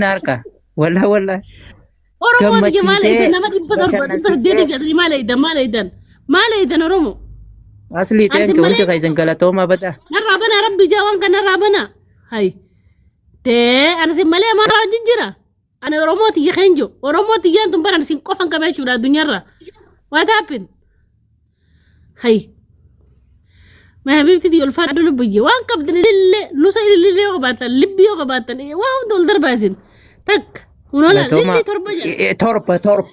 Harka. Wallah wallah. Oromoo biyya maal Gammachiisee eeydan nama 700 800 bashannansiisee gatanii maal eeydan maal eeydan maal eeydan Oromoo. Aslii Ani thank sin you hundi malee keessan galatoomaa badaa. Narraa banaa rabbi ijaa waan kana narraa banaa. Hay. Dee ani sin malee maal wajjin jira? Ani Oromoo tiyya keenjo. Oromoo tiyyaan tun bara sin qofan qaba jechuudha addunyaarra. What happened? Hay. Ma habibti tiyya ulfaadhu lubbiyye waan qabdan ilillee nusa ilillee yoo qabaattan libbii yoo qabaattan waan hunda ol darbaa isin. Takka. Hunoola Galatooma lillii 7 jira. 7 7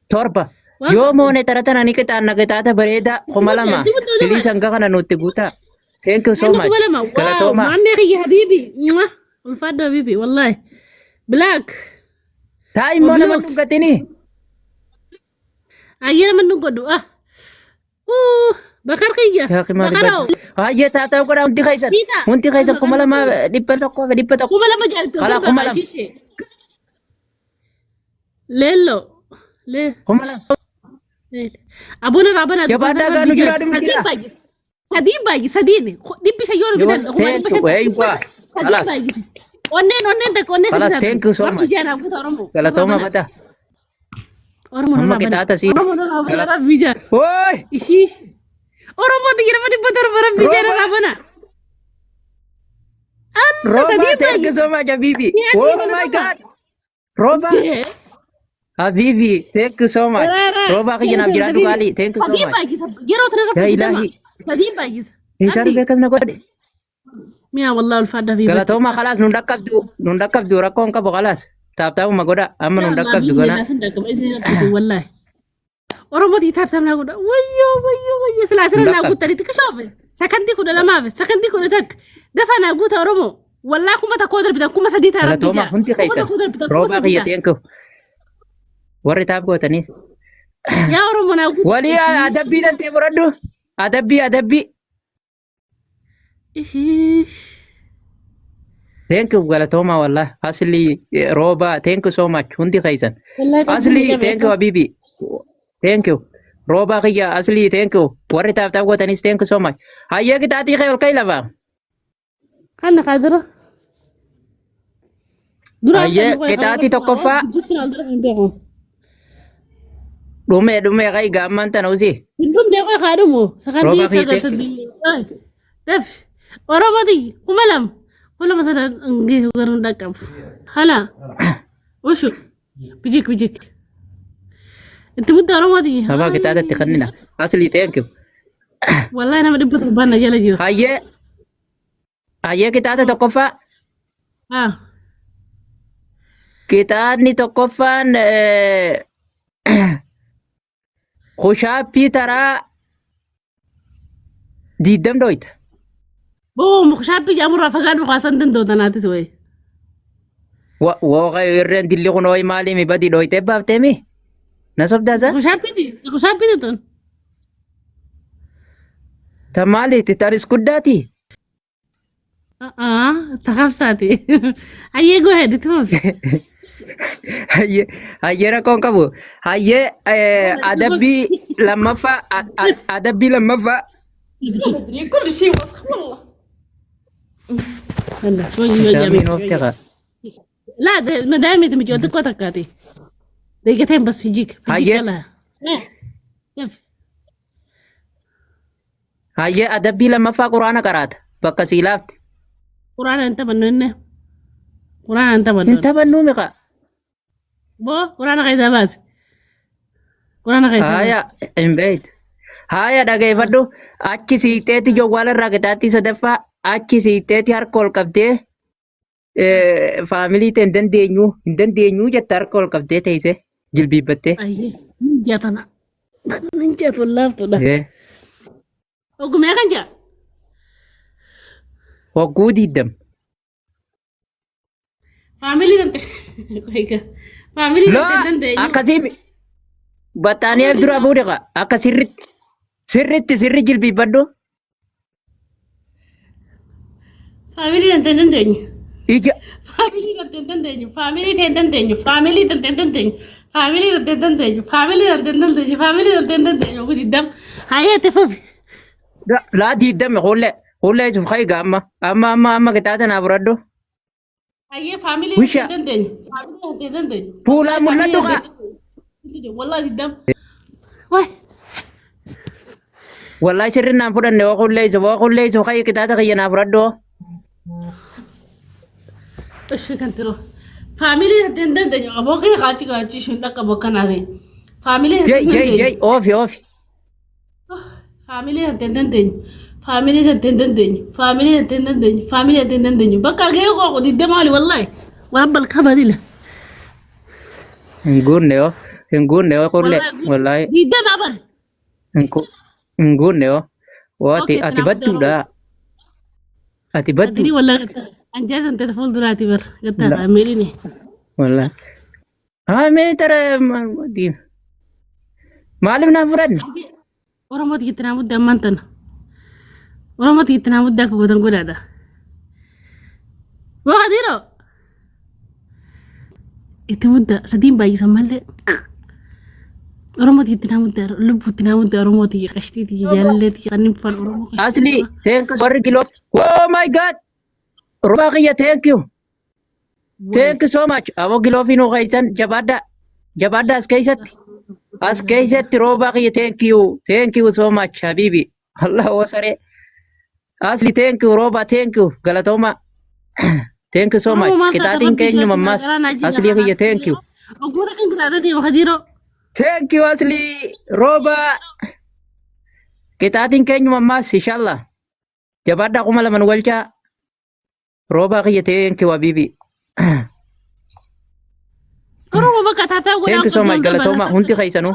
7 Waan yoo qabdan. moone tara tana ni qixaanna qixaata bareedaa kuma Itti lama mudda itti mudda please jabaa. hanga kana nutti guutaa. Thank you so Hanga much. 2000. Waaw. Galatooma. Maammee kiyya habiibi. Mwah. Ulfaadhu habiibi wallaahi. Black. Taa immoo nama Oblook. dhuggatini. Ayyee nama nu godhu. Ah. Uh, Bakar kiyya. Yaa akhi maali Bakaroo. badde. Hayyee taataa godhaa hundi keessan. Fiixa. Hundi keessan Kanuma kuma kanuma. lamaa 101. 2000 jaaltu. Kalaa 2000. Shishee. Leello. Lee. 2000. Abuna raabana Jabaadhaa gaa nu jiraa dhum Sadiin jira. baay'ise. Sadiin baay'ise. Sadiin. 500 yoo nu Yoo fidan. Kuma thank dhibba you. shan. Eeywa. Sadiin Kalaas. baay'ise. Onneen onneen takka onneen Kalaas sadii thank you so Rabbi much. jaanaa kuta Oromoo. Galatooma Raabana. badaa. Oromoo Amma raabana. qixaata sii. Oromoo raabana Galat. Rabbi jaan. Ooy! Ishii. Oromoo xiyya nama 700 Rabbi jaana Rooba. raabana. Alla Rooba sadiin thank you baay'ise. so much Habibi. Mi'a Oh my galatoma. God. Rooba. Habibi thank you so much. Rooba kiyya naaf jiraadhu qaalii thank you so Sadiin much. baay'isa. Yeroo tana Yaa irra fayyadama. ilaahi. Sadiin baay'isa. Isaan Abdi. beekas na godhe. Mi'a wallahi ulfaadha fi Galatooma kalaas nun dhaqqabdu nun dhaqqabdu rakkoon qabu kalaas. Taaptaapuma godha amma Yaa nun Allah dhaqqabdu bismillah ganaa. sin dhaqqaba isin dhaqqabu wallahi. Oromoo taap taap naa godha. Wayyoo wayyoo wayyoo silaa Nun sirra naa dhaqqabdu. guuttanii xiqqishoofe. Sakandii 12 sakandii 11 dafa naa guuta Oromoo. Wallaa 1000 darbitan 3000 ta'a rabbi Galatooma jaa. hundi Kuma keessan tokkoo darbitan kuma roobaa sadii kiyya ta'a. thank you. Warri taap gootanii. Yaa Oromoo naa guuta. Walii adabbii tantee fudhadhu. Adabbii adabbii. Ishii. Thank you galatooma wallah. Asli rooba thank you so much hundi keessan. Wallahi qalbiin Asli ni thank you qabeessa. habibi. Thank you. Rooba kiyya asli thank you. Warri taap taap gootanis thank you so much. Hayyee qixaaxii kee ol ka'i lafa. Kan kaadira. Duraan Hayyee kan qixaaxii tokkoffaa gidduutti naan dura hin beeku. dhumee dhumee ka'i gaammaan tana usii. Hin dhumne qoy haa dhumu. Sakandii Rooba kiyya 9 thank you. 8. Daf. Oromooti 2000. 2000 sana hin geessu garuu hin dhaqqabu. Hala. Ushu. Bijik bijik. Itti mudda Oromooti. Abaa qixaaxatti kannina. Asli thank you. Wallahi nama 700 na jala jira. Hayyee hayyee qixaaxa tokkoffaa. Ah. Qixaaxni tokkoffaan kushaappii taraa 20 dhoyta. Boo mukshaappi jedhamurraa fagaadhu kaasan danda'u tanaatis wayi. Wooqa irreen dilli kun hooyi maalii mi badii dhoytee baaftee mi? Na sobdaasa? Mukshaappiiti mukshaappiiti tun. Ta maaliiti? Taris guddaati? Ta qabsaati. Ayyee go ahead itti fufi. Hayyee hayyee rakkoon qabu. Hayyee adabbii lammaffaa adabbii lammaffaa أدري كل شيء وسخ والله. Yalla, wayii wayii Daamiin oofte kaa. لا ده ما دام انت مجودك وتكاتي دقيقتين بس يجيك يجيك Hayyee يلا كيف hayyee adabbii lammaffaa quraana qaraata bakka sii laafte. قرآن انت بنو قرآن انت Hin بنو taphannuu miqa. بو قرآن غيدا باس قرآن غيدا باس Haaya hin beektu. Haaya dhageeffadhu achi siixeeti jawwaala irraa qixaaxii sadaffaa achi siixeeti harka ol qabdee faamilii ta'e hin dandeenyu hin dandeenyu jette harka ol qabdee teessee jilbiibbattee. أيه نجاتنا نجات والله بتولا وقوم يا كنجا Hogguu 20. فاميلي انت كويكا فاميلي انت Laa dandeenyu. akkasii baxxaaniyaaf dura fuudhe qa akka sirritti sirritti sirri jilbiibbadhu. Faamilii tante hin dandeenyu. Ija Faamilii tante hin dandeenyu. Faamilii tee hin dandeenyu. Faamilii tante hin dandeenyu. Faamilii tante hin dandeenyu. Faamilii tante hin dandeenyu. Faamilii tante hin dandeenyu. Oguu 20. Hayyee itti fufi. Laa 20 hullee hullee isuf ka'i amma amma amma amma qixaaxa naa fudhadhu. Hayyee faamilii Wisha. hin dandeenyu. Faamilii hin dandeenyu. Fuulaa mul'adhu kaa. Wallahi diddam. Waay. Wallahi sirri naan fudhanne waa qulleessu waa qulleessu kayyi qixaaxa kiyya naa fudhadhu. Ishi kan tiro. Faamilii hin dandeenyu. Aboo kee qaachi qaachi ishiin dhaqqabu akkanaati. Faamilii hin Jai jai dandeenyu. jai oofi oofi. Faamilii hin dandeenyu. Faamilii hin dandeenyu. Faamilii hin dandeenyu. Faamilii hin dandeenyu. Bakka gahee koo diddama oli wallahi. Warabbal kabadila. Hin guunne yoo hin guunne yoo qullee wallahi Diddama bar. hin guunne yoo. Ati Okay, ati kanaaf badduudha. Ati baddu. Adrii wallahi anjaa tan fuulduraati bar. Gattaa La. faamiliin. Wallahi. Haa mee tara maaliif naan fudhanne? Oromooti itti naa mudda ammaan tana. Oromooti itti naa mudda akka gootan godhaadha. Waa dhiiroo. Itti mudda sadiin baay'isan malee. Oromooti itti naa mudda lubbuu itti naa mudda Oromooti qashtiiti jaalalleeti kanneen fal Oromoo qashtii. Asli thank you warri kiloo. Oh my God. Roobaa kiyya thank you. Thank you so much. Aboo giloofii nuu keessan jabaadhaa. Jabaadhaa as keessatti. As keessatti roobaa kiyya thank you. Thank you so much habibi. Allah wasaree. Asli thank you roobaa thank you galatooma. Thank you so much. Qixaatiin keenyuma ammaas. Asli kiyya thank you. Oggoota kan qixaaxa deema hadiiroo. Thank you Asli roobaa. Qixaatiin keenyuma ammaas inshallah. Jabaadhaa 2000 nu galchaa. Roobaa kiyya thank you habibi. Oromoo bakka taataa godhaa. Thank you so much galatooma hundi keessanuu.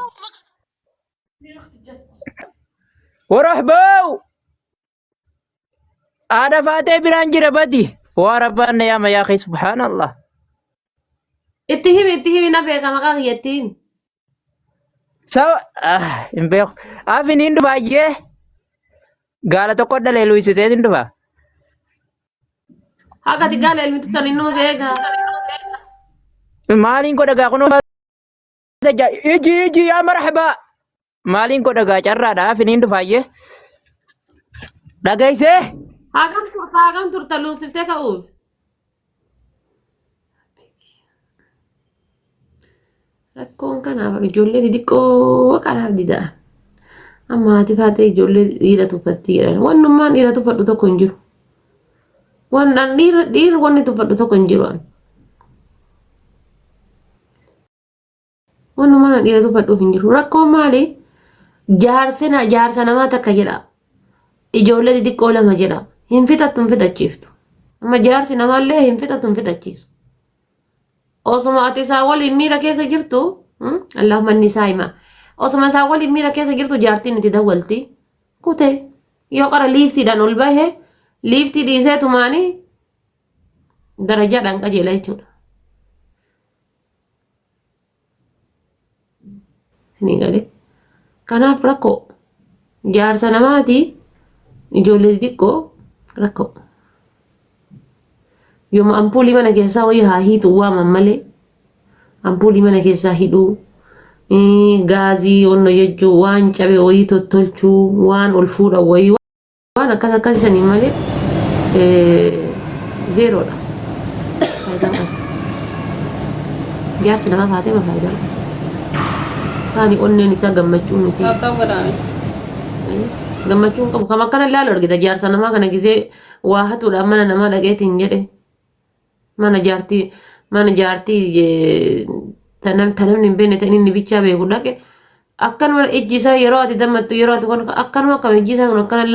Warahbaa! Haadha faatee biraan jira badi. Waa rabbaan na yaama yaa akhi subhaanallah. Itti himi itti himi na beeka maqaa kiyya itti himi. Sawa hin beeku. Afin hin dhufaayyee. Gaala tokko dhalee luysitee hin dhufa. Haqa ati gaala ilmitu tan innuma si eegaa. Maaliin godha gaa kunoo iji iji yaa marhaba. Maaliin godha gaa carraadha afin hin dhufaayyee. Dhageessee. Hagam turta hagam turta luusiftee ka'uuf. Rakkoon kanaaf ijoollee xixiqqoo kanaaf didaa. Amma haati faatee ijoollee dhiira tuffatti jedhan. Wannummaan dhiira tuffadhu tokko hin jiru. Waan dhiira dhiira wanni tuffadhu tokko hin jiru. Wannummaan dhiira tuffadhuuf hin jiru. Rakkoon maali? Jaarsina jaarsa namaa takka jedha. Ijoollee xixiqqoo lama jedha. Hin fixattu hin fixachiiftu. Amma jaarsi namaallee hin fixattu hin fixachiisu. Osuma ati isaa waliin miira keessa jirtu, Allahumma inni isaa hima. Osuma isaa waliin miira keessa jirtu jaartiin itti dawwalti. Kute yoo qara liiftiidhaan ol bahe liiftii dhiisee tumaanii darajaadhaan qajeela jechuudha. Isinii galee. Kanaaf rakkoo jaarsa namaati ijoollee xixiqqoo rakkoo. Yooma ampuulii mana keessaa wayii haa hiitu waaman malee ampuulii mana keessaa hidhuu gaazii onna jechuu waan cabe wayii tottolchuu waan ol fuudhan wayii waan akkas akkasii sanii malee zeeroodha. Faayidaan qabdu. Jaarsi namaa faatee ma faayidaan qabdu. Kaani onneen isaa gammachuu miti. Taaptaap godhaame. Gammachuu hin qabu. Kam akkana ilaalu argita jaarsa namaa kana gisee waa hatuudhaan mana namaa dhaqeetiin jedhe. Mana jaartii mana jaartii ta namni hin beekne ta inni bichaa beeku dhaqe. Akkanuma ijji isaa yeroo ati dammattu yeroo ati akkanuma akkam ijji isaa kun akkana.